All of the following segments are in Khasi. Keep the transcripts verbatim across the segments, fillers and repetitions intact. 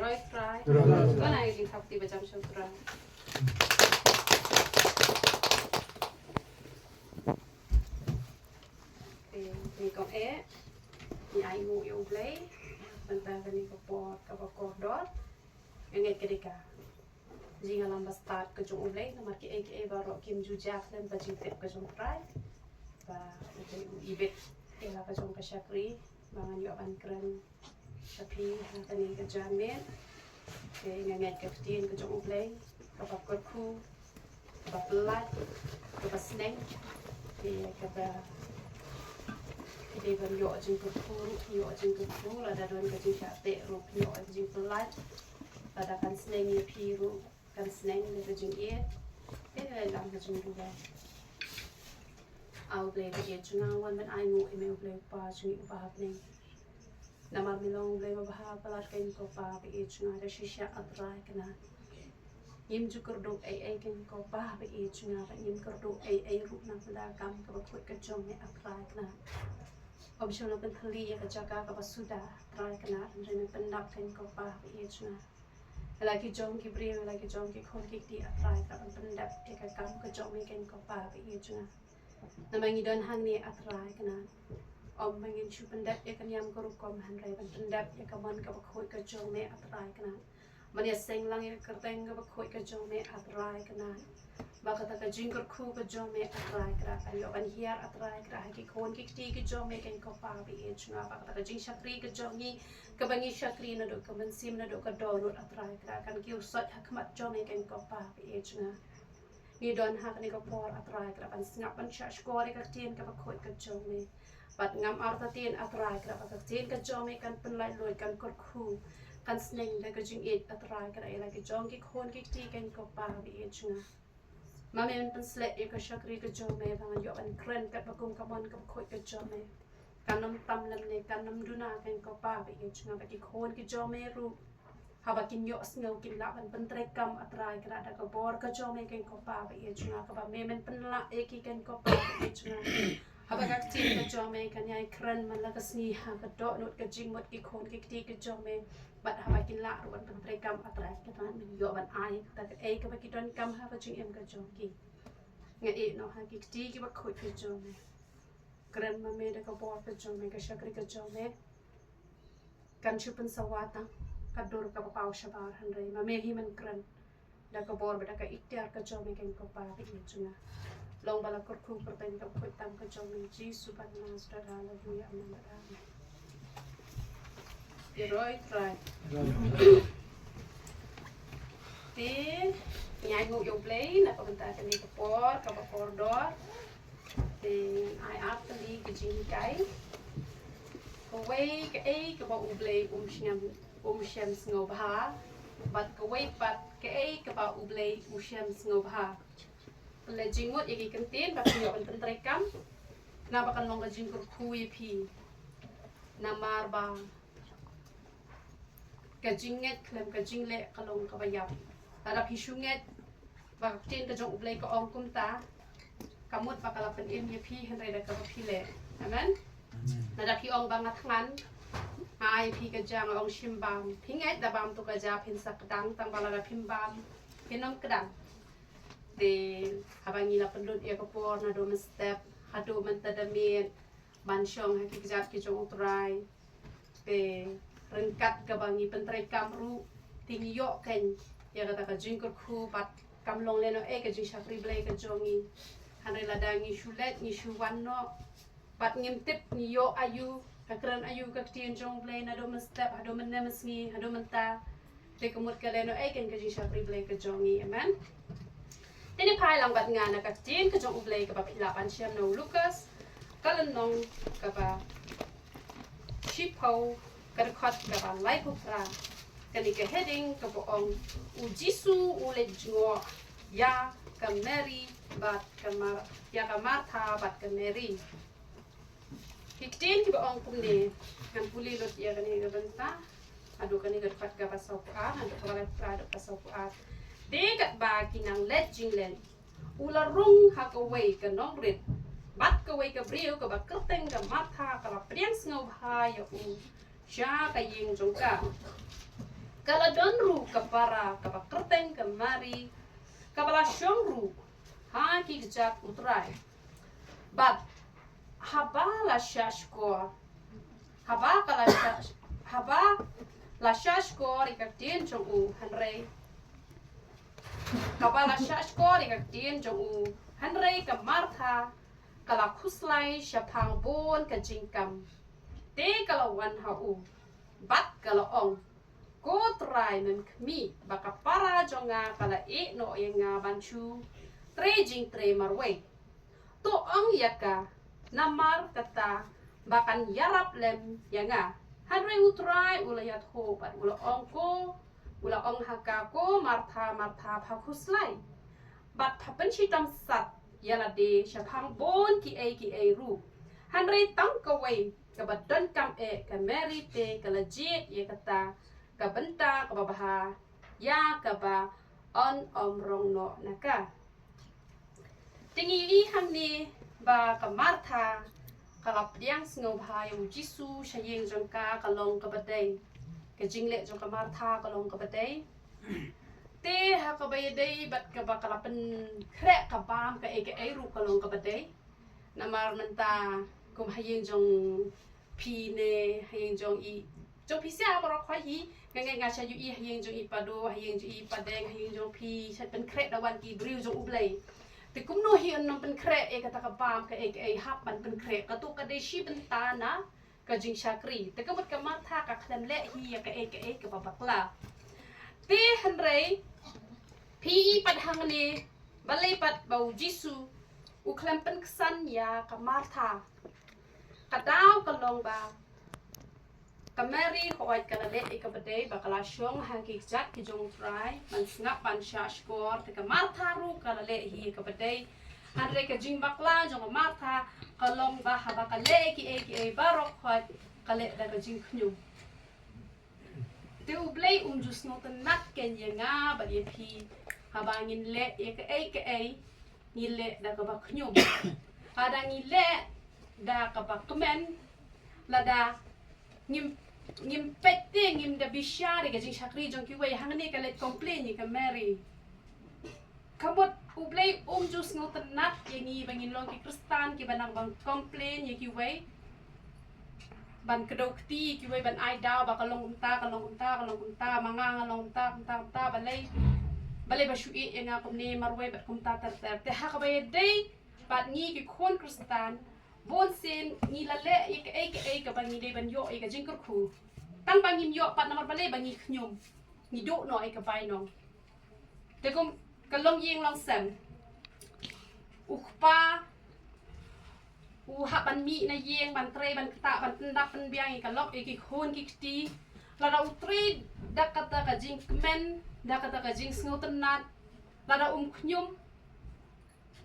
Roi Trai. Roi Trai. Ko na ngi jingthap ti ba jam shong Trai. Te ngi kong eh, ngi ai nguh ïa U Blei, bynta kane ka por kaba kordor. Ngi ngeit ka dei ka jingïalam ba stad ka jong U Blei, namar kiei kiei baroh kim ju jia khlem ka jingtip ka jong Trai. Ba U Blei u ibit ïa la ka jong ka shakri ba ngan ïoh ban kren sha phi ha kane ka janmiet. Te nga ngeit ka ktien ka jong U Blei kaba kyrkhu, kaba pyllait, kaba sneng. Te kaba ki dei ban ïoh jingkyrkhu ruh, ïoh jingkyrkhu, lada don ka jingshah teh ruh ïoh jingpyllait. Lada kan sneng ïa phi ruh kan sneng da ka jingïeit. Te lei lang ka jingduwai. A U Blei ba ïeit jong nga, wan ban ai nguh ïa me U Blei U Kpa jong ngi uba ha bneng. Namar me long U Blei babha palat, keiñ ko Pa ba ïeit jong nga, da shisha A Trai Kynrad. Ngim ju kyrduh ei ei keiñ ko Pa ba ïeit jong nga, bad ngim kyrduh ei ei ruh na ka bynta ka kam kaba khuid ka jong me A Trai Kynrad. Ym shym la pynthylli ïa ka jaka kaba suda A Trai Kynrad, hynrei me pyndap keiñ ko Pa ba ïeit jong nga. Ïa la ki jong ki briew, ïa la ki jong ki khun ki kti A Trai Kynrad, ban pyndep ïa ka kam ka jong me keiñ ko Pa ba ïeit jong nga. Namar ngi don hangne A Trai Kynrad. Ym ba ngin shu pyndep ïa ka niam ka rukom, hynrei ban pyndep ïa ka mon kaba khuid ka jong me A Trai Kynrad. Ban ïaseng lang ïa ka kyrteng kaba khuid ka jong me A Trai Kynrad. Ba kata ka jingkyrkhu ka jong me A Trai Kynrad kan ïoh ban hiar A Trai Kynrad ha ki khun ki kti ki jong me keiñ ko Pa ba ïeit jong nga. Ba kata ka jingshakri ka jong ngi kaba ngi shakri naduh ka mynsiem naduh ka dohnud A Trai Kynrad kan kiew sot ha khmat jong me keiñ ko Pa ba ïeit jong nga. Ngi don ha kane ka por A Trai Kynrad ban sngap ban shah shkor ïa ka ktien kaba khuid ka jong me. Bad ngam artatien A Trai Kynrad ba ka ktien ka jong me kan pynlait luid, kan kyrkhu, kan sneng da ka jingïeit A Trai Kynrad ïa la ki jong ki khun ki kti keiñ ko Pa ba ïeit jong nga. Ma me men pynsleh ïa ka shakri ka jong me ba ngan ïoh ban kren katba kum ka mon kaba khuid ka jong me. Kan ym tam lymne, kan ym duna keiñ ko Pa ba ïeit jong nga, ba ki khun ki jong me ruh haba kin ïohsngew kin lah ban pyntreikam A Trai Kynrad da ka bor ka jong me keiñ ko Pa ba ïeit jong nga, kaba me men pynlah ïa ki keiñ ko Pa ba ïeit jong nga. Haba ka ktien ka jong me kan ïai kren man la ka sngi ha ka dohnud ka jingmut ki khun ki kti ki jong me. Bad haba kin lah ruh ban pyntreikam A Trai Kynrad, men ïoh ban ai kata kaei kaba ki donkam ha ka jingim ka jong ki. Nga ïeh noh ha ki kti kiba khuid ki jong me. Kren ma me da ka bor ka jong me, ka shakri ka jong me kan shu pynsawa tang ka dur kaba paw shabar, hynrei ma me hi men kren da ka bor bad da ka iktiar ka jong me keiñ ko Pa ba ïeit jong nga. Long ba la kyrkhu kyrteng kaba khuid tam ka jong me, Jisu ba Nasaret. Haleluya. Amen. Amen. Te roi Trai. Te ngi ai nguh ïa U Blei na ka bynta kane ka por kaba kordor. Te ngan ai artylli ka jinghikai. Kawei, kaei kaba U Blei um sngewbha, um shem sngewbha. Bad kawei pat, kaei kaba U Blei u shem sngewbha. Pynleit jingmut ïa ki kyntien ba phi ïoh ban pyntreikam. Naba kan long ka jingkyrkhu ïa phi. Namar ba ka jingngeit khlem ka jingleh ka long kaba ïap. Lada phi shu ngeit ba ka ktien ka jong U Blei ka ong kumta, ka mut ba ka la pynim ïa phi hynrei da kaba phi leh. Amen. Amen. Lada phi ong ba nga thngan, nga ai phi ka ja, nga ong shim bam. Phi ngeit da bam to ka ja phin sa kdang, tang ba lada phim bam phin ym kdang. Te haba ngi la pynlut ïa ka por naduh mynstep haduh mynta da miet ban shong ha ki kjat ki jong U Trai. Te ryngkat kaba ngi pyntreikam ruh, te ngi ïoh keiñ ïa kata ka jingkyrkhu bad kam long lehnohei ka jingshakri Blei ka jong ngi. Hynrei lada ngi shu leit, ngi shu wan noh bad ngim tip, ngi ïoh aïu, ka kren aïu ka ktien jong U Blei naduh mynstep haduh mynne mynsngi haduh mynta. Te ka mut ka lehnohei keiñ ka jingshakri Blei ka jong ngi. Amen. Te ngin phai lang bad nga na ka ktien ka jong U Blei kaba phi lah ban shem na u Lukas, ka lynnong kaba shiphew, ka dkhot kaba laiphew phra. Kane ka heading kaba ong, U Jisu u leit jngoh ïa ka Mary bad ka Mar-, ïa ka Martha bad ka Mary. Ki ktien kiba ong kumne, ngan pule lut ïa kane ka bynta, haduh kane ka dkhot kaba sawphew ar, haduh kaba laiphew phra, haduh kaba sawphew ar. Te katba ki nang leit jingleit, u la rung ha kawei ka nongrit, bad kawei ka briew kaba kyrteng ka Martha ka la pdiang sngewbha ïa u sha ka ïing jong ka. Ka la don ruh ka para kaba kyrteng ka Mari, kaba la shong ruh ha ki kjat U Trai. Bad haba la shah shkor, haba ka la shah, haba la shah shkor ïa ka ktien jong u, hynrei, kaba la shah shkor ïa ka ktien jong u, hynrei ka Martha ka la khuslai shaphang bun ka jingkam. Te ka la wan ha u, bad ka la ong, Ko Trai, mem khmih ba ka para jong nga ka la ïeh noh ïa nga ban shu trei jingtrei marwei? To ong ïa ka, namar kata ba kan ïarap lem ïa nga. Hynrei U Trai u la ïathuh bad u la ong, ko, u la ong ha ka, Ko Martha, Martha, pha khuslai bad pha pynshitom sat ïa lade shaphang bun kiei kiei ruh. Hynrei tang kawei kaba donkam eh ka Mari te ka la jied ïa kata ka bynta kaba bha, ïa kaba yn ym rong noh na ka. Te ngi i hangne ba ka Martha ka la pdiang sngewbha ïa u Jisu sha ïing jong ka, ka long kaba dei. Ka jingleh jong ka Martha ka long kaba dei. Te ha kaba ïadei bad kaba ka la pynkhreh ka bam kaei kaei ruh ka long kaba dei. Namar mynta kum ha ïing jong phi ne ha ïing jong i, jong phi sha baroh khoit hi, nga ngeit nga sha ïohi ha ïing jong i Pado, ha ïing jong i Padeng, ha ïing jong phi sha pynkhreh da wan ki briew jong U Blei. Te kumno hi yn nang pynkhreh ïa kata ka bam kaei kaei, hap ban pynkhreh. Kato ka dei shi bynta na ka jingshakri. Te ka mut ka Martha ka khlem leh hi ïa kaei kaei kaba bakla. Te hynrei phi i pat hangne, balei pat ba u Jisu u khlem pynksan ïa ka Martha? Ka daw ka long ba ka Mari hooid ka la leh ïa kaba dei ba ka la shong ha ki kjat ki jong U Trai ban sngap ban shah shkor. Te ka Martha ruh ka la leh hi ïa kaba dei. Hynrei ka jingbakla jong ka Martha ka long ba haba ka leh kiei kiei baroh khoit ka leh da ka jingkhñium. Te U Blei um ju sngewtynnat kein ïa nga bad ïa phi haba ngin leh ïa kaei kaei, ngi leh da kaba khñium. Haba ngi leh da kaba kmen, lada ngim, ngim peit te ngim da bishar ïa ka jingshakri jong kiwei, hangne ka leit complain ïa ka Mari. Ka mut U Blei um ju sngewtynnat ïa ngi ba ngin long ki Khristan kiba nang ban complain ïa kiwei, ban kdew kti ïa kiwei, ban ai daw ba ka long kumta, ka long kumta, ka long kumta, ma nga nga long kumta, kumta, kumta, balei, balei ba shu ïeh ïa nga kumne marwei bad kumta ter ter. Te ha kaba ïadei bad ngi ki khun Khristan, bun sien ngi la leh ïa kaei kaei kaba ngi dei ban ïoh ïa ka jingkyrkhu. Tang ba ngim ïoh pat namar balei, ba ngi khñium, ngi duh noh ïa ka bainong. Te kum ka longïing longsem, u kpa u hap ban mih na ïing ban trei ban ktah ban pyndap pynbiang ïa ka lok ïa ki khun ki kti. Lada u trei da kata ka jingkmen, da kata ka jingsngewtynnat, lada um khñium,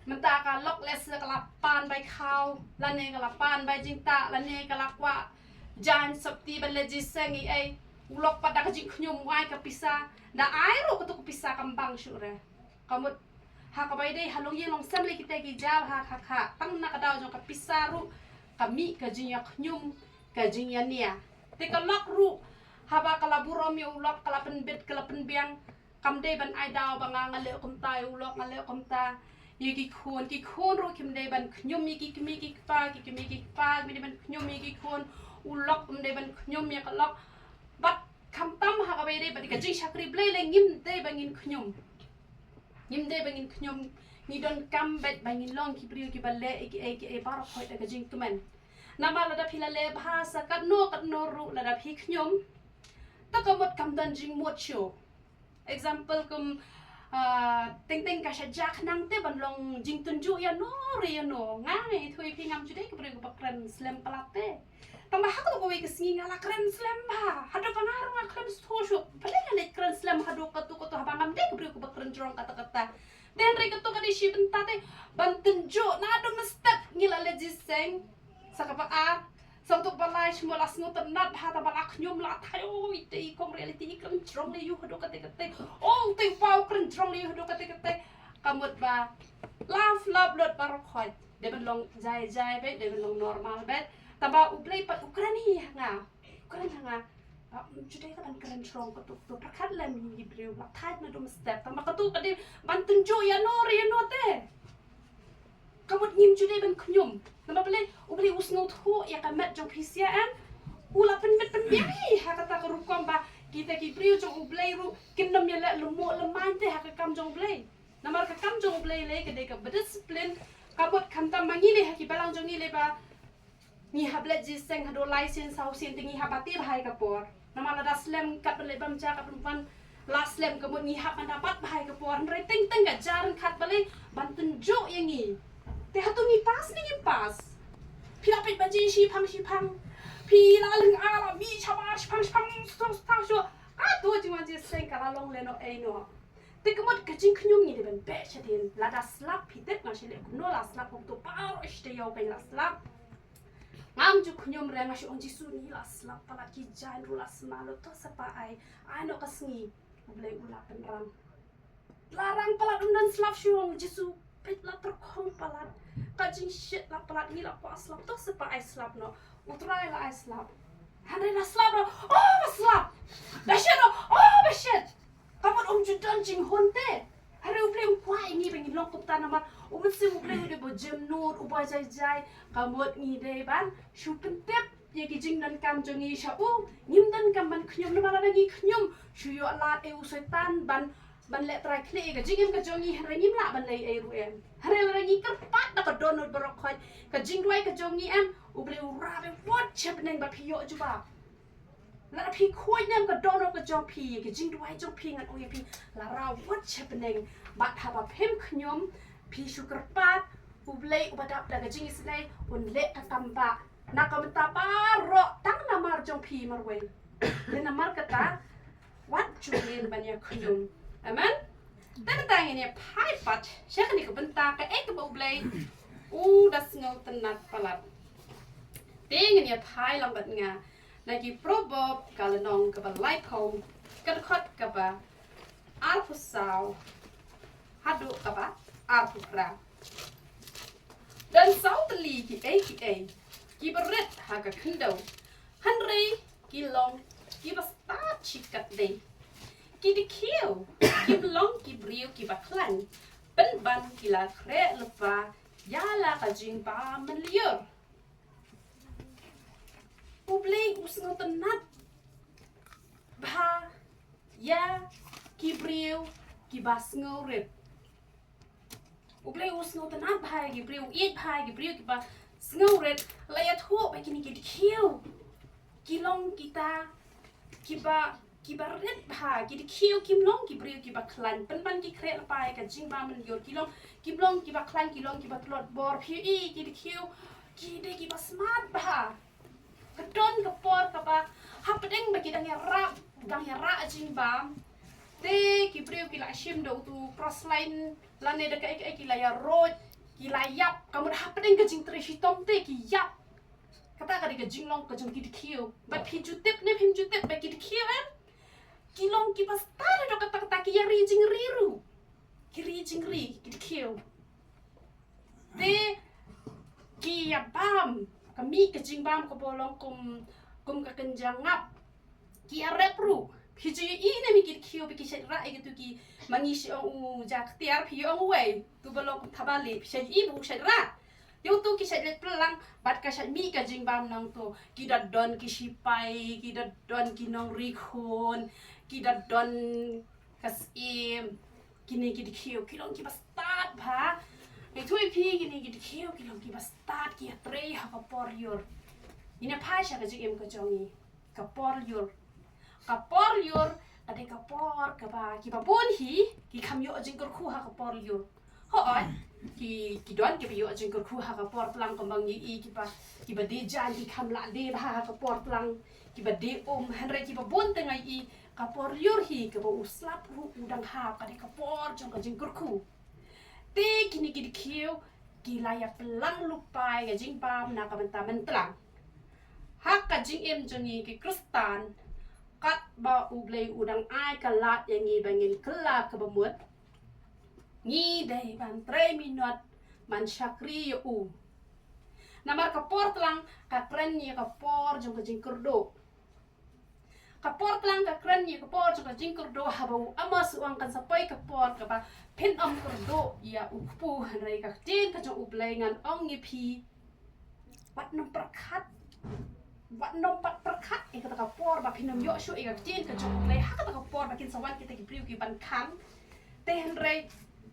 mynta ka lok lehse ka la pan bai khaw, lane ka la pan bai jingtah, lane ka la kwah jaiñ sopti ban leit jingïaseng ei ei, u lok pat da ka jingkhñium u ai ka pisa, da ai ruh katu ka pisa kam bang shuh re. Ka mut ha kaba ïadei ha longïing longsem lei kita ki jaiñ ha kha kha, tang na ka daw jong ka pisa ruh ka mih ka jingïakhñium, ka jingïania. Te ka lok ruh haba ka la burom ïa u lok, ka la pynbit, ka la pynbiang, kam dei ban ai daw ba nga nga leh kumta ïa u lok, nga leh kumta ïa ki khun. Ki khun ruh kim dei ban khñium ïa ki kmie ki kpa, ki kmie ki kpa kim dei ban khñium ïa ki khun. U lok um dei ban khñium ïa ka lok. Bad khamtam ha kaba ïadei bad ka jingshakri Blei lei ngim dei ba ngin khñium. Ngim dei ba ngin khñium, ngi donkam beit ba ngin long ki briew kiba leh ïa kiei kiei baroh khoit da ka jingkmen. Namar lada phi la leh bha sa katno katno ruh lada phi khñium, to ka mut kam don jingmut shuh. Example kum, ah, teng teng ka sha ja khnang te ban long jingtynjuh ïano re ïano. Nga nga ïathuh ïa phi ngam ju dei ka briew kaba kren slem palat te. Tang ba ha kawei ka sngi nga la kren slem bha. Haduh ba nga ruh nga khlem sngewthuh shuh balei nga leit kren slem haduh katu katu haba ngam dei ka briew kaba kren jrong kata kata. Te hynrei katu ka dei shi bynta te ban tynjuh. Naduh mynstep ngi la leit jingïaseng sa kaba ar, sa katu kaba lai, shu ma la sngewtynnat bha, tang ba la khñium la thait, oi te i kong Reality i kren jrong lei ïa u haduh kata kata. Oi te i pa u kren jrong lei ïa u haduh kata kata. Ka mut ba love love lut baroh khoit. Dei ban long jai jai beit, dei ban long normal beit. Tang ba U Blei pat u kren hi ha nga. U kren ha nga. Ju dei ka ban kren shrong katu, tu pyrkhat lem ïa ki briew, la thait naduh mynstep, tang ba katu ka dei ban tynjuh ïa no re ïa no te. Ka mut ngim ju dei ban khñium. Namar balei? U Blei u sngewthuh ïa ka met jong phi sha em. U la pynbit pynbiang hi ha kata ka rukom ba kita ki briew jong U Blei ruh kin nym ïaleh lyngngoh lyngngoh te ha ka kam jong U Blei. Namar ka kam jong U Blei lei ka dei kaba discipline. Ka mut khamtam ma ngi lei ha ki balang jong ngi lei ba ngi hap leit jingïaseng haduh lai sien saw sien te ngi hap bati bha ïa ka por. Namar lada slem kat ban leit bam ja kat ban wan la slem ka mut ngi hap ban da bat bha ïa ka por. Hynrei teng teng ka jar khat balei ban tynjuh ïa ngi. Te hato ngi pass ne ngim pass? Phi la peit ba ji shiphang shiphang. Phi la lyngngoh la mih shabar shiphang shiphang shu shu shu. Kato jingwan jingïaseng ka la long lehnoh ei noh. Te ka mut ka jingkhñium ngi dei ban beh shadien. Lada slap phi tip nga shu leh kumno la slap, hok to baroh shi taïew phi la slap. Ngam ju khñium re, nga shu ong Jisu ngi la slap palat, ki jaiñ ruh la sma lut, to sa pa ai, ai noh ka sngi. U Blei u la pynrang. La rang palat, um don slap, shu ong Jisu peit la pyrkhong palat. Ka jingshit la palat, ngi la kwah slap, to sa pa ai slap noh. U Trai la ai slap. Hynrei la slap noh, oh ba slap. Da shit noh, oh ba shit. Ka mut um ju don jinghun te. Hynrei U Blei u kwah ïa ngi ba ngin long kumta namar u Mynsiem U Blei u dei uba jemnud, uba jai jai. Ka mut ngi dei ban shu pyntip ïa ki jingdonkam jong ngi sha u. Ngim donkam ban khñium namar lada ngi khñium shu ïoh lad ïa u Soitan ban ban leh trai khlieh ïa ka jingim ka jong ngi, hynrei ngim lah ban leh ei ruh em. Hynrei lada ngi kyrpad da ka dohnud baroh khoit, ka jingduwai ka jong ngi em, U Blei u rah beit wut sha bneng ba phi ïoh jubab. Lada phi khuid ne em ka dohnud ka jong phi, ka jingduwai jong phi ngan ong ïa phi la rah wut sha bneng. Bad haba phim khñium, phi shu kyrpad, U Blei uba dap da ka jingisynei un leh ka kam ba na ka bynta baroh tang namar jong phi marwei. Te namar kata wat ju ïeng ban ïa khñium. Amen. Te mynta ngin ïa phai pat sha kane ka bynta kaei kaba U Blei u da sngewtynnat palat. Te ngin ïa phai lang bad nga na ki Proverb ka lynnong kaba laiphew, ka dkhot kaba arphew saw haduh kaba arphew phra. Don saw tylli kiei kiei kiba rit ha ka khyndew, hynrei ki long kiba stad shikatdei. Ki dkhiew kim long ki briew kiba khlaiñ, pynban ki la khreh lypa ïa la ka jingbam mynlyiur. U Blei u sngewtynnat bha ïa ki briew kiba sngewrit. U Blei u sngewtynnat bha ïa ki briew, u ïeit bha ïa ki briew kiba sngewrit. La ïathuh ba kine ki dkhiew ki long kita kiba, kiba rit bha. Ki dkhiew kim long ki briew kiba khlaiñ, pynban ki khreh lypa ïa ka jingbam mynlyiur. Ki long, kim long kiba khlaiñ, ki long kiba tlot bor. Phi ïohi ki dkhiew ki dei kiba smat bha. Ka don ka por kaba hapdeng ba ki dang ïarap, dang ïarap jingbam, te ki briew ki la shim da utu cross line lane da kaei kaei, ki la ïaroid, ki la ïap. Ka mut hapdeng ka jingtrei shitom te ki ïap. Kata ka dei ka jinglong ka jong ki dkhiew. Bad phi ju tip ne phim ju tip ba ki dkhiew em, ki long kiba stad haduh katta katta, ki ïari jingri ruh. Ki ri jingri ki dkhiew. Te ki ïabam, ka mih ka jingbam kaba long kum, kum ka kynja ngap. Ki ïarep ruh. Phi ju ïohi ne em ki dkhiew ba ki shait rah ïa kitu ki, ma ngi shait ong u ja ktïar, phi ong uwei, utu ba long kum thaba lieh, phi shait ïohi ba u shait rah. Ïa utu ki shait leit pynlang bad ka shait mih ka jingbam nangtu. Ki da don ki shipai, ki da don ki nongri khun, ki da don ka syiem. Kine ki dkhiew ki long kiba stad bha. Ngi ïathuh ïa phi, kine ki dkhiew ki long kiba stad, ki ïatrei ha ka por lyiur. Ngin ïa phai sha ka jingim ka jong ngi. Ka por lyiur. Ka por lyiur ka dei ka por kaba kiba bun hi ki kham ïoh jingkyrkhu ha ka por lyiur. Hooid, ki, ki don kiba ïoh jingkyrkhu ha ka por tlang, kumba ngi ïohi kiba, kiba die jaiñ ki kham lah die bha ha ka por tlang, kiba die um. Hynrei kiba bun te nga ïohi ka por lyiur hi kaba u slap ruh u dang hap, ka dei ka por jong ka jingkyrkhu. Te kine ki dkhiew ki la ïapynlang lypa ïa ka jingbam na ka bynta myntlang. Ha ka jingim jong ngi ki Khristan, katba U Blei u dang ai ka lad ïa ngi ba ngin kylla kaba mut, ngi dei ban trei minot ban shakri ïa u. Namar ka por tlang ka kren ïa ka por jong ka jingkyrduh. Ka por tlang ka kren ïa ka por jong ka jingkyrduh, haba u Amos u ong kan sa poi ka por kaba phin ym kyrduh ïa u kpu, hynrei ka ktien ka jong U Blei ngan ong ïa phi, wat nym pyrkhat, wat nym pat pyrkhat ïa kata ka por ba phin ym ïoh shuh ïa ka ktien ka jong U Blei ha kata ka por ba kin sa wan kita ki briew ki ban khang. Te hynrei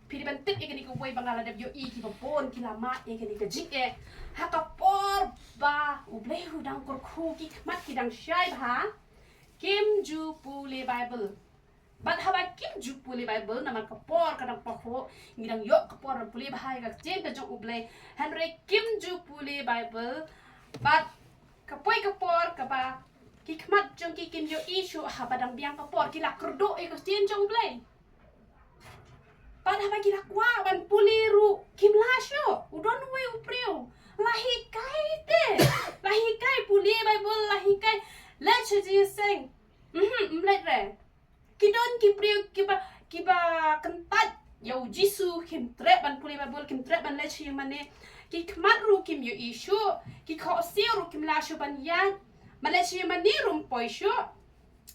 phi dei ban tip ïa kane kawei ba nga la dep ïohi kiba bun ki la mad ïa kane ka jingeh ha ka por ba U Blei u dang kyrkhu, ki khmat ki dang shai bha. Kim ju pule Bible. Bad haba kim ju pule Bible, namar ka por ka dang pahuh, ngi dang ïoh ka por ban pule bha ïa ka ktien ka jong U Blei. Hynrei kim ju pule Bible, bad ka poi ka por kaba ki khmat jong ki kim ïohi shuh, haba dang biang ka por ki la kyrduh ïa ka ktien jong U Blei. Bad haba ki la kwah ban pule ruh kim lah shuh. U don uwei u briew la hikai te, la hikai pule Bible, la hikai leit sha jingïaseng. Mhm, ym leit re. Ki don ki briew kiba, kiba kyntait ïa U Jisu, kim treh ban pule Bible, kim treh ban leit sha ïingmane. Ki khmat ruh kim ïohi shuh, ki khohsiew ruh kim lah shuh ban ïaid. Ban leit sha ïingmane ruh ym poi shuh.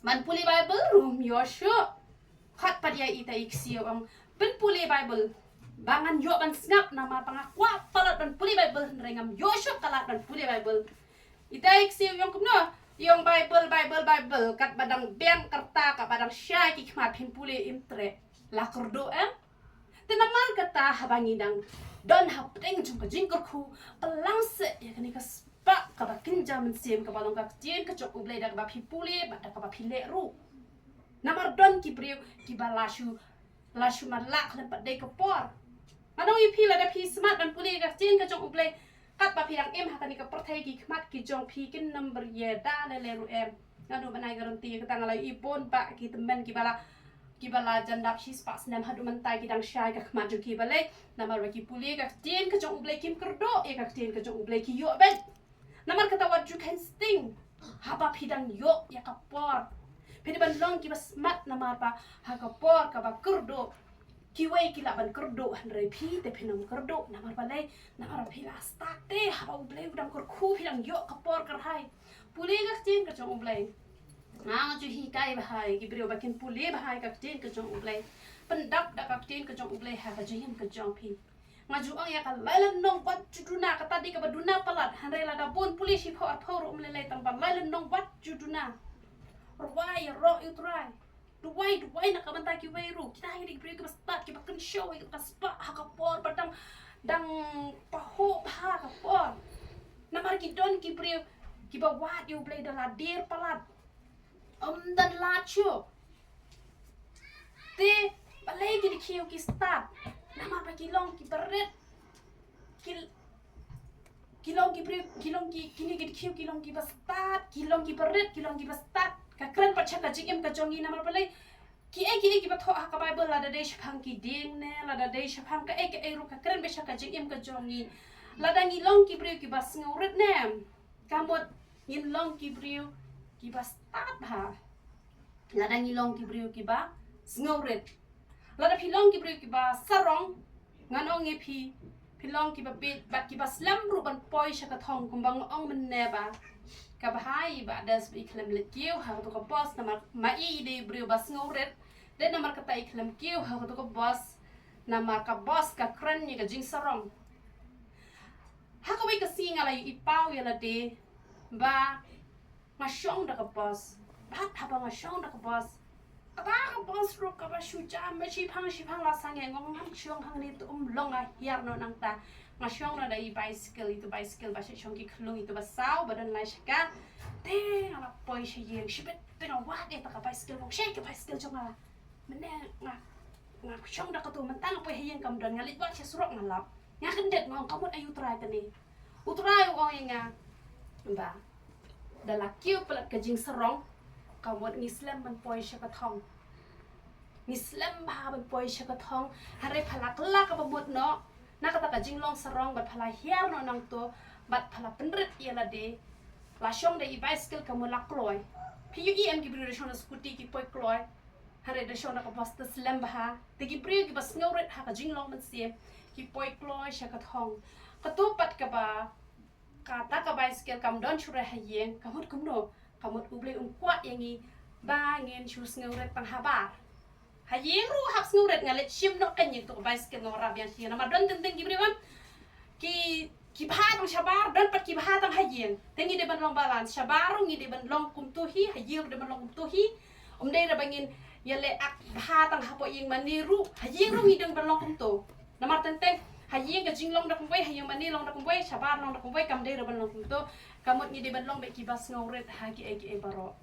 Ban pule Bible ruh ym ïoh shuh. Khot pat ïa ita i ksiew, ong pynpule Bible ba ngan ïoh ban sngap, namar ba nga kwah palat ban pule Bible hynrei ngam ïoh shuh ka lad ban pule Bible. Ita i ksiew i ong kumno? I ong Bible, Bible, Bible, katba dang biang ka rta, katba dang shai ki khmat, phin pule im treh. La kyrduh em? Te namar kata haba ngi dang don hapdeng jong ka jingkyrkhu, pynlang seh ïa kane ka spah kaba kynja mynsiem kaba long ka ktien ka jong U Blei da kaba phi pule bad da kaba phi leh ruh. Namar don ki briew kiba la shu, la shu matlah khlem pat dei ka por. Nga ong ïa phi, lada phi smat ban pule ka ktien ka jong U Blei, katba phi dang im ha kane ka pyrthei, ki khmat ki jong phi kin nym byrngem da lei lei ruh em. Nga duh ban ai guarantee ïa kata, nga la ïohi bun bah ki tymmen kiba la, kiba la jan dap shispah snem haduh mynta ki dang shai ka khmat jong ki. Balei? Namar ba ki pule ka ktien ka jong U Blei, kim kyrduh ïa ka ktien ka jong U Blei, ki ïoh beit. Namar kata wat ju kheiñ sting haba phi dang ïoh ïa ka por. Phi dei ban long kiba smat, namar ba ha ka por kaba kyrduh kiwei ki lah ban kyrduh hynrei phi te phin ym kyrduh. Namar balei? Namar ba phi la stad te, haba U Blei u dang kyrkhu phi dang ïoh ka por kyrhai. Pule ka ktien ka jong U Blei. Nga ju hikai bha ïa ki briew ba kin pule bha ïa ka ktien ka jong U Blei. Pyndap da ka ktien ka jong U Blei ha ka jingim ka jong phi. Nga ju ong ïa ka, lai lyngnong wat ju duna, kata dei kaba duna palat. Hynrei lada bun pule shiphew arphew ruh ym lei lei, tang ba lai lyngnong wat ju duna. Rwai ïaroh ïa U Trai. Duwai, duwai na ka bynta kiwei ruh. Kita hi dei ki briew kiba stad, kiba kynshew ïa ka spah ha ka por ba dang, dang pahuh bha ka por. Namar ki don ki briew kiba wad ïa U Blei da la dier palat. Ym don lad shuh. Te balei ki dkhiew ki stad? Namar ba ki long kiba rit. Ki, ki long ki briew, ki long ki, kine ki dkhiew ki long kiba stad, ki long kiba rit, ki long kiba stad. Ka kren pat sha ka jingim ka jong ngi, namar balei? Kiei kiei kiba thoh ha ka Bible, lada dei shaphang ki dieng ne, lada dei shaphang kaei kaei ruh, ka kren beit sha ka jingim ka jong ngi. Lada ngi long ki briew kiba sngewrit ne, ka mut ngin long ki briew kiba stad bha. Lada ngi long ki briew kiba sngewrit. Lada phi long ki briew kiba sarong, ngan ong ïa phi, phi long kiba bieit bad kiba slem ruh ban poi sha ka thong, kumba nga ong mynne ba, kaba bha ïa i Bah Des ba i khlem leit kiew ha kato ka bos, namar ma i i dei briew ba sngewrit. Dei namar kata i khlem kiew ha kato ka bos, namar ka bos ka kren ïa ka jingsarong. Ha kawei ka sngi nga la ïohi paw ïa lade ba nga shong da ka bos. Bad haba nga shong da ka bos, kata ka bos ruh kaba shu jam ba shiphang shiphang, la sangeh, nga ong, ngam shong hangne te, um long, nga hiar noh nangta. Nga shong noh da i bicycle, itu bicycle ba shu shong ki khyllung, itu ba saw, ba don lai shaka. Te nga la poi sha ïing shibit, te nga wad ïa kata ka bicycle, nga ong, shei ka bicycle jong nga. Mynne nga, nga shong da kato, mynta nga poi ha ïing kam don, nga leit wad sha surok nga lap. Nga kyndit, nga ong, ka mut aïu Trai kane? U Trai u ong ïa nga ba da la kiew palat ka jingsarong, ka mut ngi slem ban poi sha ka thong. Ngi slem bha ban poi sha ka thong. Hynrei pha la kylla kaba mut noh na kata ka jinglong sarong bad pha la hiar noh nangto bad pha la pynrit ïa lade. La shong da i bicycle, ka mut la kloi. Phi ïohi em ki briew da shong da scooty ki poi kloi? Hynrei da shong da ka bos te slem bha. Te ki briew kiba sngewrit ha ka jinglong mynsiem ki poi kloi sha ka thong. Kato pat kaba kata ka bicycle kam don shuh re ha ïing, ka mut kumno? Ka mut U Blei um kwah ïa ngi Ba ngin shu sngewrit tang habar. Ha ïing ruh hap sngewrit, nga leit shim noh kein ïa tu ka bicycle nga wanrah biang sha ïing. Namar don teng teng ki briew em, ki, ki bha tang shabar, don pat ki bha tang ha ïing. Te ngi dei ban long balance, shabar ruh ngi dei ban long kumto hi, ha ïing ruh dei ban long kumto hi. Ym dei re ba ngin ïaleh ak bha tang hapoh ïing mane ruh, ha ïing ruh ngi dei ban long kumto. Namar teng teng ha ïing ka jinglong da kumwei, ha ïing mane long da kumwei, shabar long da kumwei, kam dei re ban long kumto. Ka mut ngi dei ban long beit kiba sngewrit ha kiei kiei baroh.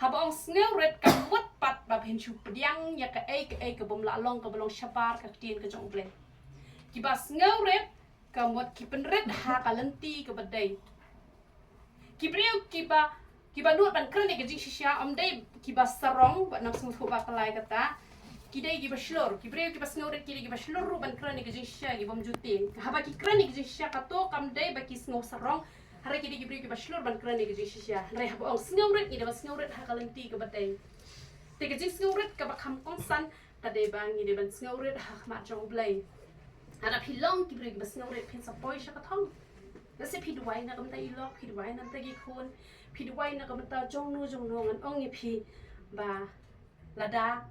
Haba ong sngewrit ka mut pat ba phin shu pdiang ïa kaei kaei kaba ym lah long, kaba long shabar ka ktien ka jong U Blei. Kiba sngewrit ka mut ki pynrit ha ka lynti kaba dei. Ki briew kiba, kiba nud ban kren ïa ka jingshisha ym dei kiba sarong, wat nang sngewthuh ba ka lai kata. Ki dei kiba shlur, ki briew kiba sngewrit ki dei kiba shlur ruh ban kren ïa ka jingshisha, ki bym ju tieng. Haba ki kren ïa ka jingshisha kato kam dei ba ki sngew sarong. Hynrei ki dei ki briew kiba shlur ban kren ïa ka jingshisha. Hynrei haba ong sngewrit, ngi dei ban sngewrit ha ka lynti kaba dei. Te ka jingsngewrit kaba kham kongsan ka dei ba ngi dei ban sngewrit ha khmat jong U Blei. Lada phi long ki briew kiba sngewrit, phin sa poi sha ka thong. Lehse phi duwai na ka bynta i lok, phi duwai na ka bynta ki khun, phi duwai na ka bynta jongno jongno, ngan ong ïa phi ba lada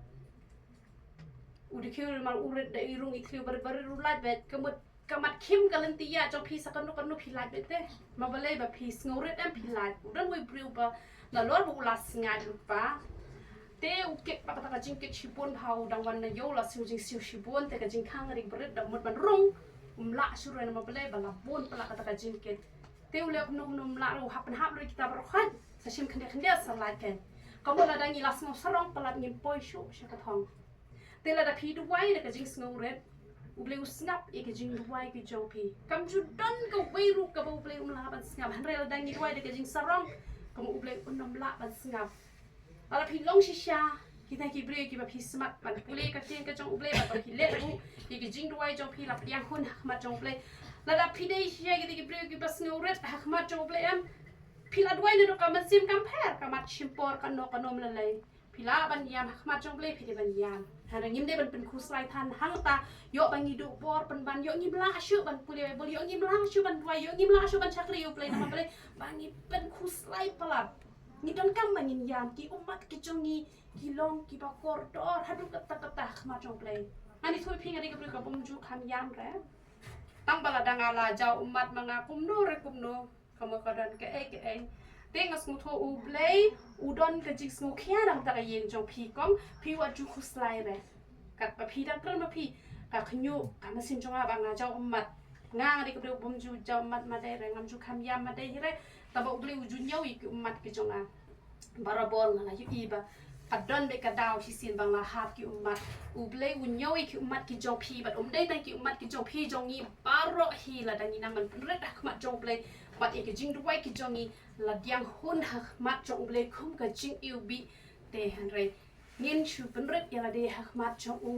u dkhiew mar u rit da i rung i thliew barit barit ruh lait beit, ka mut ka mat khim ka lynti ïa jong phi, sa kano kano phi lait beit te. Ma balei? Ba phi sngewrit em phi lait. U don uwei u briew ba nalor ba u la sngaid lut ba, te u kit pat kata ka jingkit shibun, ba u dang wan na ïew la siew jingsiew shibun, te ka jingkhang rit barit da mut ban rung. Um lah shuh ruh, namar balei? Ba la bun palat kata ka jingkit. Te u leh kumno kumno um lah ruh, u hap pynhap ruh ïa kita baroh khoit. Sa shim khyndiat khyndiat sa lait kein. Ka mut lada ngi la sngew sarong palat ngin poi shuh sha ka thong. Te lada phi duwai da ka jingsngewrit, U Blei u sngap ïa ka jingduwai ka jong phi. Kam ju don kawei ruh kaba U Blei um lah ban sngap. Hynrei lada ngi duwai da ka jingsarong, ka mut U Blei un ym lah ban sngap. Lada phi long shisha kita ki briew kiba phi smat ban pule ka ktien ka jong U Blei, bad ba phi leh ruh ïa ka jingduwai jong phi, la pdiang hun ha khmat jong U Blei. Lada phi dei shisha kita ki briew kiba sngewrit ha khmat jong U Blei em, phi la duwai naduh ka mynsiem kam pher, ka mat shim por, kano kano ym lei lei. Phi lah ban ïam ha khmat jong U Blei, phi dei ban ïam. Hynrei ngim dei ban pynkhuslai than hangta, ïoh ba ngi duh bor pynban, ïoh ngim lah shuh ban pule Baibl, ïoh ngim lah shuh ban duwai, ïoh ngim lah shuh ban shakri ïa U Blei, namar balei? Ba ngi pynkhuslai palat. Ngi donkam ba ngin ïam, ki ummat ki jong ngi ki long kiba kordor haduh katta katta ha khmat jong U Blei. Ngan ïathuh ïa phi, nga dei ka briew ka bym ju kham ïam re. Tang ba lada nga la jaw ummat ma nga kumno re kumno, ka mut ka don kaei kaei. Te nga sngewthuh U Blei u don ka jingsngewkhia na ka bynta ka ïing jong phi, kong phi wat ju khuslai re. Katba phi dang kren ma phi, ka khñiuh ka mynsiem jong nga ba nga jaw ummat. Nga, nga dei ka briew bym ju jaw ummat madei re, ngam ju kham ïam madei re. Tangba U Blei u ju ñiew ïa ki ummat ki jong nga. Barabor nga la ïohi ba ka don beit ka daw shisien ba nga la hap ki ummat. U Blei u ñiew ïa ki ummat ki jong phi, bad um dei tang ki ummat ki jong phi, jong ngi baroh hi, lada ngi nang ban pynrit ha khmat jong U Blei bad ïa ki jingduwai ki jong ngi, la pdiang hun ha khmat jong U Blei kum ka jingiwbih. Te hynrei ngin shu pynrit ïa lade ha khmat jong u,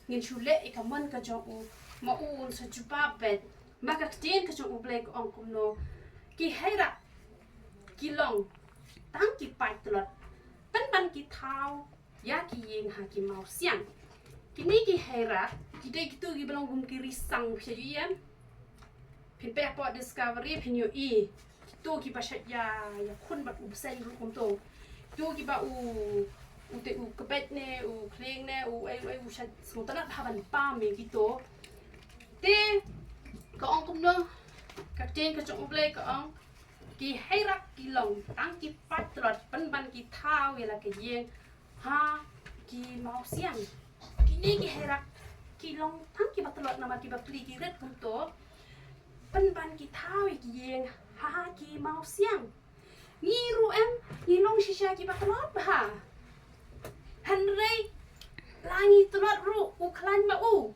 ngin shu leh ïa ka mon ka jong u, ma u un sa jubab beit. Ma ka ktien ka jong U Blei ka ong kumno? Ki haira ki long tang ki paid tlot, pynban ki thaw ïa ki ïing ha ki mawsiang. Kine ki haira ki dei kito kiba long kum ki ri sang, phi ïohi em? Phin peit hapoh Discovery phin ïohi. Kito kiba shait ïa, ïakhun bad u bseiñ ruh kumto. Kito kiba u, u te u kbeit ne, u khlieng ne, u ei u ei, u shait sngewtynnat bha ban pam ïa kito. Te ka ong kumno? Ka ktien ka jong U Blei ka ong, ki haira ki long tang ki paid tlot, pynban ki thaw ïa la ka ïing ha ki mawsiang. Kine ki haira ki long tang kiba tlot namar kiba pli ki rit kumto, pynban ki thaw ïa ki ïing ha ki mawsiang. Ngi ruh em, ngi long shisha kiba tlot bha. Hynrei la ngi tlot ruh, u khlaiñ ma u,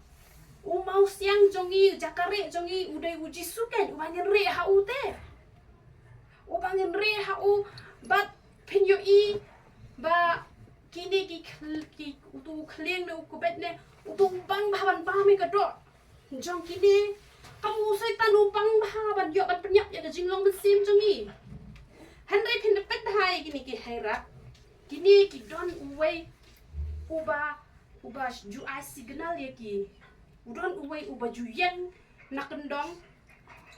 u mawsiang jong ngi, jaka rieh jong ngi u dei U Jisu kein, uba ngin rieh ha u te. Uba ngin rieh ha u. Bad phin ïohi ba kine ki khl-, ki, uto u khlieng ne, u kbeit ne, uto u bang bha ban bam ïa ka doh jong kine. Kum u Soitan u bang bha ban ïoh ban pynïap ïa ka jinglong mynsiem jong ngi. Hynrei phin da peit bha ïa kine ki haira, kine ki don uwei uba, uba ju ai signal ïa ki. U don uwei uba ju ïeng na kyndong,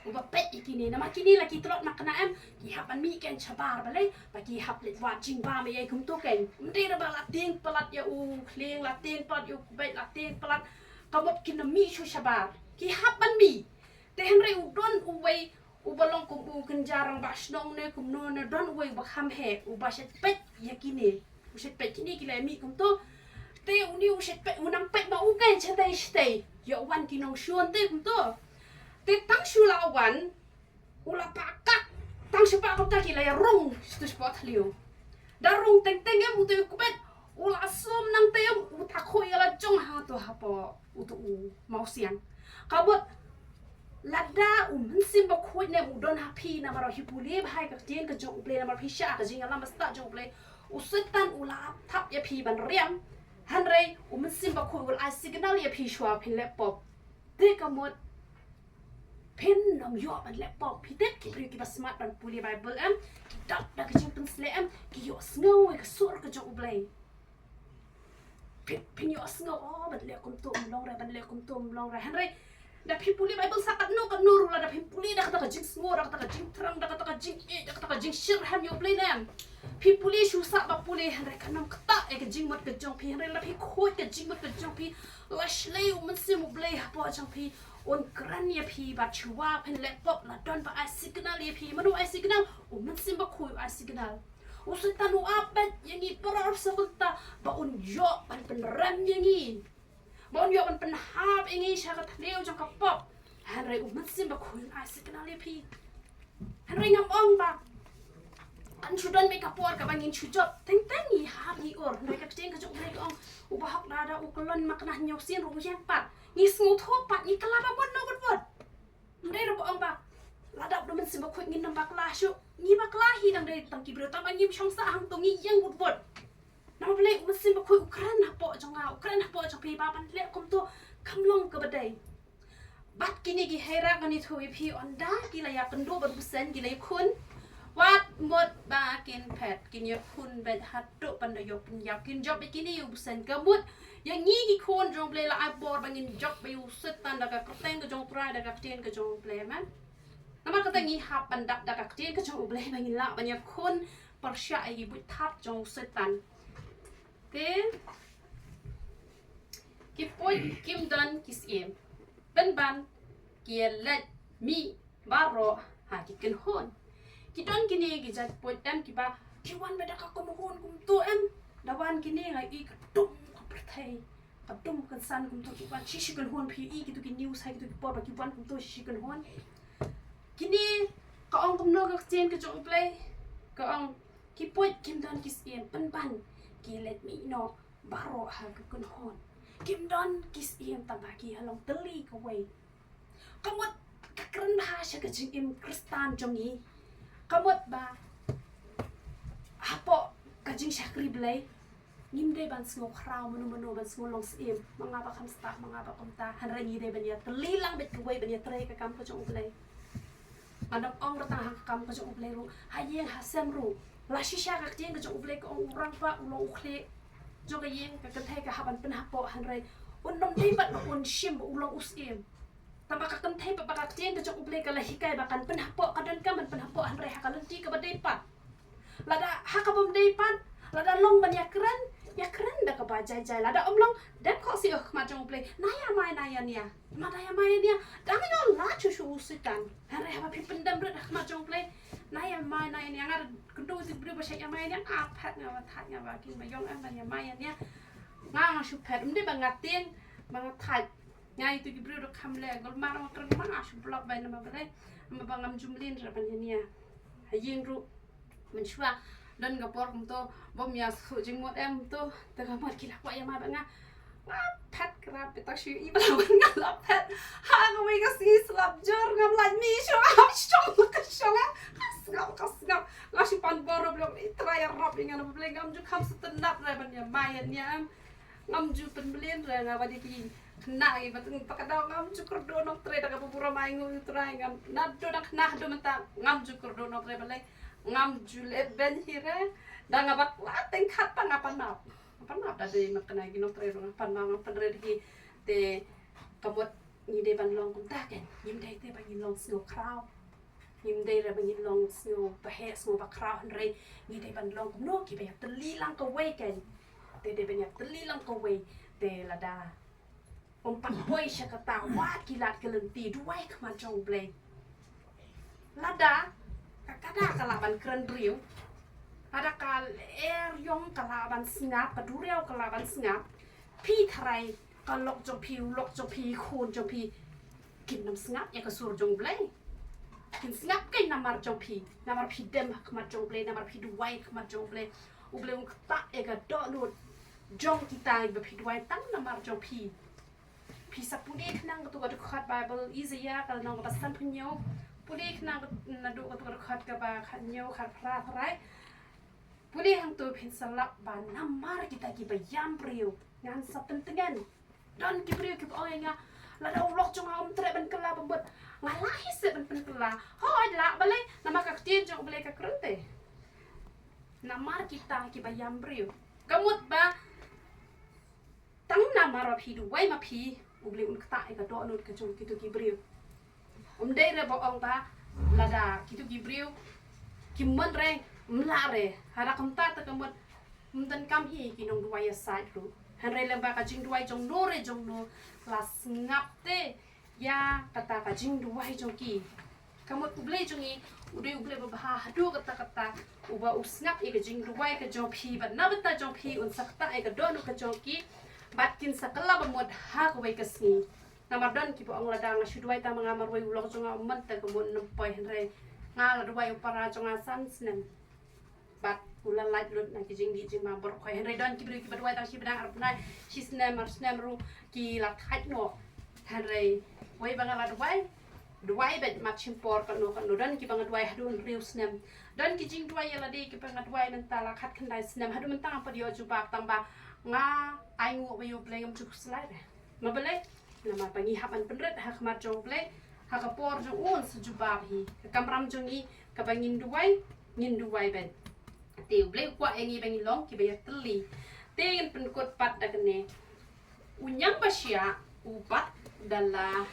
Uba peit ïa kine, namar kine la ki tlot makna em, ki hap ban mih kein shabar balei, ba ki hap leit wad jingbam ïa kumto kein. Ym dei ruh ba la tieng palat ïa u khlieng, la tieng palat ïa u kbeit, la tieng palat. Ka mut kin ym mih shuh shabar. Ki hap ban mih. Te hynrei u don uwei uba long kum u kynja rangbah shnong ne kumno ne, don uwei uba kham heh, uba shet peit ïa kine. U shet peit kine ki la mih kumto. Te une u shet peit, u nang peit ma u kein shatei shatei. Ïa wan ki nongshun te kumto. Te tang shu la wan, u la pah kak, tang shu pah kumta ki la ïa rung, shu tu shu pah thliew. Da rung teng teng em uto u kbeit, u la sum nangta em, u ta khuid ïa la jong ha to hapoh uto u mawsiang. Ka mut, lada u Mynsiem Bakhuid ne em u don ha phi namar ba phi pule bha ïa ka ktien ka jong U Blei, namar phi shah ka jingïalam bastad jong U Blei, u Soitan u la ap thap ïa phi ban riam. Hynrei u Mynsiem Bakhuid u la ai signal ïa phi shuwa phin leh pop. Te ka mut phin ym ïoh ban leh pop. Phi tip ki briew kiba smat ban pule Baibl em, ki dap da ka jingpynshlur em, ki ïohsngew ïa ka sur ka jong U Blei. Phin, phin ïohsngew, oh, ban leh kumto ym long re, ban leh kumto ym long re. Hynrei da phi pule Baibl sa katno katno ruh, lada phi pule da kata ka jingsngew, da kata ka jingthrang, da kata ka jingïeit, da kata ka jingshyrkhei ïa U Blei ne em, phi pule shu sah ba pule, hynrei kan ym ktah ïa ka jingmut ka jong phi. Hynrei lada phi khuid ka jingmut ka jong phi, la shlei u Mynsiem U Blei hapoh jong phi, un kren ïa phi bad shuwa phin leh pop la don ba ai signal ïa phi. Mano ai signal? U Mynsiem Bakhuid u ai signal. U Soitan u ap beit ïa ngi baroh sa kumta ba un ïoh ban pynrem ïa ngi, ba un ïoh ban pynhap ïa ngi sha ka thliew jong ka pop. Hynrei u Mynsiem Bakhuid un ai signal ïa phi. Hynrei ngam ong ba kan shu don beit ka por kaba ngin shu jop. Teng teng ngi hap ngi ur. Hynrei ka ktien ka jong U Blei ka ong, uba hok da da u kyllon makna hynñiew sien ruh u ïeng pat. Ngi sngewthuh pat, ngi kylla ba mut noh wut wut. Ym dei ruh ba ong ba lada u don Mynsiem Bakhuid ngin ym bakla shuh. Ngi bakla hi, dang dei tang ki briew, tang ba ngim shong sah hangto ngi ïeng wut wut. Namar balei? U Mynsiem Bakhuid u kren hapoh jong nga, u kren hapoh jong phi ba ban leh kumto kam long kaba dei. Bad kine ki hera ngan ïathuh ïa phi, ynda ki la ïakynduh bad u bseiñ ki la ïakhun. Wat mut ba kin phet, kin ïakhun beit haduh ban da ïoh pynïap, kin jop beit kine ïa u bseiñ. Ka mut ïa ngi ki khun jong U Blei la ai bor ba ngin jop beit ïa u Soitan da ka kyrteng ka jong U Trai, da ka ktien ka jong U Blei, amen. Namar kata ngi hap ban dap da ka ktien ka jong U Blei ba ngin lah ban ïakhun pyrshah ïa ki buit thap jong u Soitan. Te ki puit kim don ki syiem, pynban ki ïaleit mih baroh ha ki kynhun. Ki don kine ki jait puit em kiba ki wan beit da ka kynhun kumto em. Da wan kine nga i ka dum ka pyrthei, ka dum ka san kumto ki wan shi shi kynhun. Phi i kito ki news ha kito ki por ba ki wan kumto shi shi kynhun. Kine ka ong kumno ka ktien ka jong U Blei? Ka ong ki puit kim don ki syiem, pynban ki ïaleit mih noh baroh ha ki kynhun. Kim don ki syiem tang ba ki ha long tylli kawei. Ka mut ka kren bha sha ka jingim Khristan jong ngi. Ka mut ba hapoh ka jingshakri Blei ngim dei ban sngew khraw mano mano, ban sngew long syiem, ma nga ba kham stad, ma nga ba kumta. Hynrei ngi dei ban ïatylli lang beit kawei, ban ïatrei ka kam ka jong U Blei. Ngan ym ong ruh tang ha ka kam ka jong U Blei ruh, ha ïing ha sem ruh. La shisha ka ktien ka jong U Blei ka ong u rangbah u long u khlieh jong ka ïing, ka kynthei ka hap ban pynhapoh. Hynrei un ym dei pat ba un shim ba u long u syiem. Tang ba ka kynthei pat, ba ka ktien ka jong U Blei ka la hikai ba kan pynhapoh, ka donkam ban pynhapoh, hynrei ha ka lynti kaba dei pat. Lada ha kaba ym dei pat, lada long ban ïakren, ïakren da kaba jai jai. Lada ym long, dep khohsiew ha khmat jong U Blei. Na ïa mai na ïa nia. Lada ïa mai ïa nia, dang ïoh lad shuh shuh u Soitan. Hynrei haba phi pyndem rit ha khmat jong U Blei, na ïa mai na ïa nia. Nga kynduh u briew ba shait ïa mai ïa nia, nga phet, nga ba thait, nga ba kin ba ïong em ban ïa mai ïa nia. Nga nga shu phet, ym dei ba nga tieng, ba nga thait. Nga ïa tu ki briew da kham leh, gol mar ma kren ma nga shu block bai namar balei? Namar ba ngam ju mlien re ban ïa nia. Ha ïing ruh mynshuwa don ka por kumto, bym ïa shu jingmut em to, te ka mut ki la kwah ïa ma ba nga. Nga phet krap, bita shu i ba la wan nga la phet. Ha kawei ka sngi slap jur, ngam lait mih shuh, ngam shong ka shong. Ka sngap, ka sngap. Nga shu pan bor ruh, i Trai ïarap ïa nga namar balei? Ngam ju kham sngewtynnat re ban ïa mai ïa nia em. Ngam ju pynmlien re nga ba dei ki khynnah kiba teng ba ka daw. Ngam ju kyrduh Nongtrei da kaba burom ainguh ïa u Trai. Ngam, naduh dang khynnah haduh mynta ngam ju kyrduh Nongtrei balei? Ngam ju leh beiñ hi re. Da nga bakla teng khat pat nga pan map. Nga pan map da dei ma kane ki Nongtrei ruh nga pan map, nga pynrit hi. Te ka mut Ngi dei ban long kumta kein. Ngim dei te ba ngin long sngew khraw. Ngim dei re ba ngin long sngew ba heh, sngew ba khraw, hynrei ngi dei ban long kumno, kiba ïatylli lang kawei kein. Te dei ban ïatylli lang kawei. Te lada ym pat poi sha kata, wat ki lad ki lynti, duwai ha khmat jong U Blei. Lada ka kada ka lah ban kren briew, lada ka er ïong ka lah ban sngap, ka duriaw ka lah ban sngap, phi tharai ka lok jong phi, u lok jong phi, khun jong phi, kin ym sngap ïa ka sur jong U Blei? Kin sngap kein namar jong phi, namar phi dem ha khmat jong U Blei, namar phi duwai ha khmat jong U Blei. U Blei un ktah ïa ka dohnud jong kita ba phi duwai tang namar jong phi. Phi sa pule khnang katu ka dkhot Baibl Isaiah ka lynnong kaba sanphew hynñiew. Pule khnang naduh katu ka dkhot kaba khathynñiew, khatphra, tharai. Pule hangto phin sa lap ba namar kita kiba ïam briew ngan sa pyntngen. Don ki briew kiba ong ïa nga, lada u lok jong nga um treh ban kylla ba mut, nga lah hi seh ban pynkylla. Hooid lah, balei? Namar ka ktien jong U Blei ka kren te. Namar kita kiba ïam briew. Ka mut ba tang namar ba phi duwai ma phi, U Blei un ktah ïa ka dohnud ka jong kitu ki briew. Um dei re ba ong ba lada kitu ki briew kim mon re, ym lah re. Haba kumta te ka mut ym donkam hi ki nongduwai ïasaid ruh. Hynrei lem ba ka jingduwai jong no re jong no la sngap te ïa kata ka jingduwai jong ki. Ka mut U Blei jong ngi u dei U Blei babha haduh katta katta, uba u sngap ïa ka jingduwai ka jong phi, bad na bynta jong phi un sa ktah ïa ka dohnud ka jong ki, bad kin sa kylla ba mut ha kawei ka sngi. Namar don kiba ong, lada nga shu duwai tang ma nga marwei, u lok jong nga um mon te ka mut ym poi, hynrei nga la duwai u para jong nga san snem bad u la lait lut na ki jingdih jingmang baroh khoit. Hynrei don ki briew kiba duwai tang shi bnai, ar bnai, shi snem, ar snem ruh ki la thait noh. Hynrei wei ba nga la duwai, duwai beit mat shim por kano kano. Don kiba nga duwai haduh hynriew snem. Don ki jingduwai ïa lade kiba nga duwai mynta la khatkhyndai snem. Haduh mynta ngam pat ïoh jubab, tang ba nga ainguh ba ïa U Blei, ngam ju khuslai re. Ma balei? Namar ba ngi hap ban pynrit ha khmat jong U Blei, ha ka por jong u un sa jubab hi. Ka kamram jong ngi kaba ngin duwai, ngin duwai beit. Te U Blei u kwah ïa ngi ba ngin long kiba ïatylli. Te ngin pynkut pat da kane. U ñiangbashiah u bat da la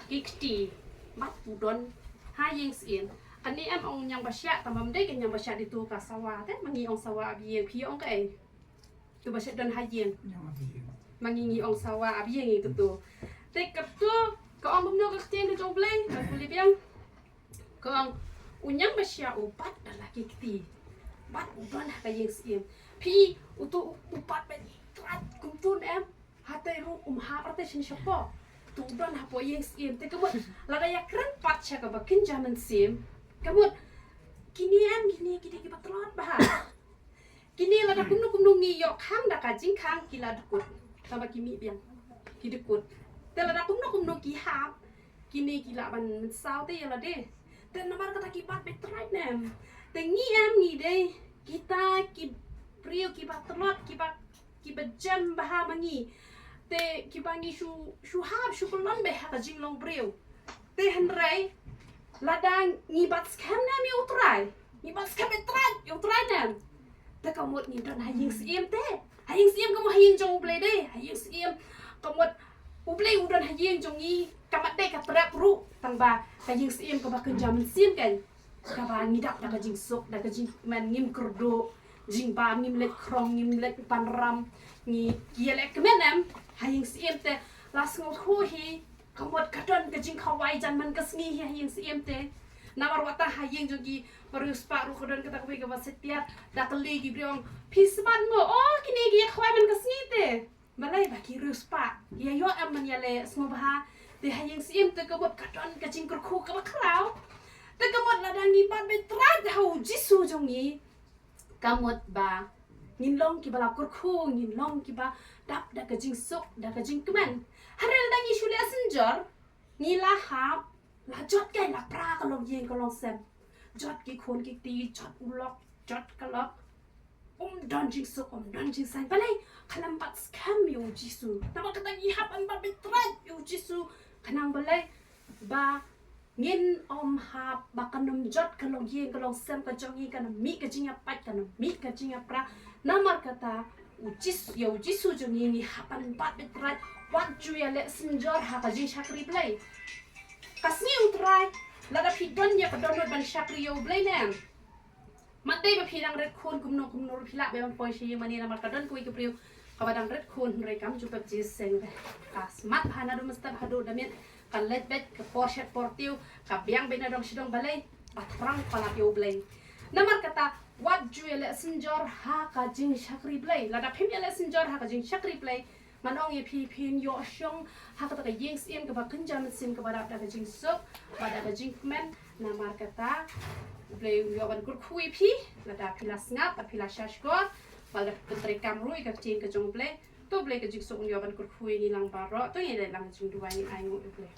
ki kti bad u don ha ïing syiem. Kane em ong ñiangbashiah, tang ba ym dei ka ñiangbashiah, dei tu ka sawa, te ma ngi ong sawa ha ba ïing, phi ong kaei? Tu ba shet don ha ïing. Ñiang ba ïing. Ma ngi ngi ong sawa ha ba ïing ngi katu. Te katu ka ong kumno ka ktien ka jong U Blei, ka pule biang. Ka ong u ñiangbashiah u bat da la ki kti bad u don ha ka ïing syiem. Phi, utu u bat ba trai kumtu ne em. Hata ruh um hap rta shin shapoh. Tu u don hapoh ïing syiem. Te ka mut lada ïa kren pat sha kaba kynja mynsiem, ka mut kine em, kine ki dei kiba tlot bha. Kine lada kumno kumno ngi ïoh khang da ka jingkhang ki la dkut. Tang ba ki mih biang ki dkut. Te lada kumno kumno ki hap, kine ki lah ban mynsaw te ïa lade. Te namar kata ki bat ba trai ne em. Te ngi em, ngi dei kita ki briew kiba tlot, kiba, kiba jem bha ma ngi. Te kiba ngi shu, shu hap, shu kyllon bha ha ka jinglong briew. Te hynrei lada ngi bat skhem ne em ïa U Trai, ngi bat skhem ïa U Trai, ïa U Trai ne em, te ka mut ngi don ha ïing syiem te. Ha ïing syiem ka mut ha ïing jong U Blei dei, ha ïing syiem ka mut U Blei u don ha ïing jong ngi. Ka mat dei ka trep ruh, tang ba ka ïing syiem kaba kynja mynsiem kan. Kaba ngi dap da ka jingsuk, da ka jingkmen, ngim kyrduh jingbam, ngim leit khrong, ngim leit panram, ngi ïaleh kmen em ha ïing syiem te. La sngewthuh hi, ka mut ka don ka jingkhawai jan man ka sngi hi ha ïing syiem te. Namar wat tang ha ïing jong ki riewspah ruh ka don kata kawei kaba sitiat, da kylli ki briew, phi smat mo? Oh, kine ki ïa khawai man ka sngi te. Balei? Ba ki riewspah ki ïa ïoh em ban ïaleh sngewbha. Te ha ïing syiem te ka mut ka don ka jingkyrkhu kaba khraw. Te ka mut lada ngi bat ba trai ha U Jisu jong ngi, ka mut ba ngin long kiba la kyrkhu, ngin long kiba dap da ka jingsuk, da ka jingkmen. Hynrei lada ngi shu leh synjor, ngi la hap, la jot kai la pra ka longïing ka longsem. Jot ki khun ki kti, jot u lok, jot ka lok. Um don jingsuk, um don jingsaiñ. Balei? Khlem bat skhem ïa U Jisu. Namar kata ngi hap ban bat ba trai ïa U Jisu. Khnang balei? Ba ngin ym hap, ba kan ym jot ka longïing ka longsem ka jong ngi, kan ym mih ka jingïapait, kan ym mih ka jingïapra. Namar kata U Jisu, ïa U Jisu jong ngi ngi hap ban bat ba trai. Wat ju ïaleh synjor ha ka jingshakri Blei. Ka sngi U Trai, lada phi don ïa ka dohnud ban shakri ïa U Blei ne em. Mat dei ba phi dang rit khun kumno kumno ruh phi lah ban poi sha ïing mane namar ka don kawei ka briew kaba dang rit khun hynrei kam ju pep jingseng re. Ka smat bha naduh mynstep haduh da miet, ka leit beit, ka por shet por tiew, ka biang beit na dong sha dong balei, ba thrang palat ïa U Blei. Namar kata, wat ju ïaleh synjor ha ka jingshakri Blei. Lada phim ïaleh synjor ha ka jingshakri Blei, ngan ong ïa phi, phin ïoh shong ha kata ka ïing syiem kaba kynja mynsiem, kaba dap da ka jingsuk bad da ka jingkmen. Namar kata U Blei un ïoh ban kyrkhu ïa phi lada phi la sngap bad phi la shahshkor bad lada phi treikam ruh ïa ka ktien ka jong U Blei. To U Blei ka jingsuk un ïoh ban kyrkhu ïa ngi lang baroh. To ngin ïa leit lang jingduwai, ngin ainguh ïa U Blei.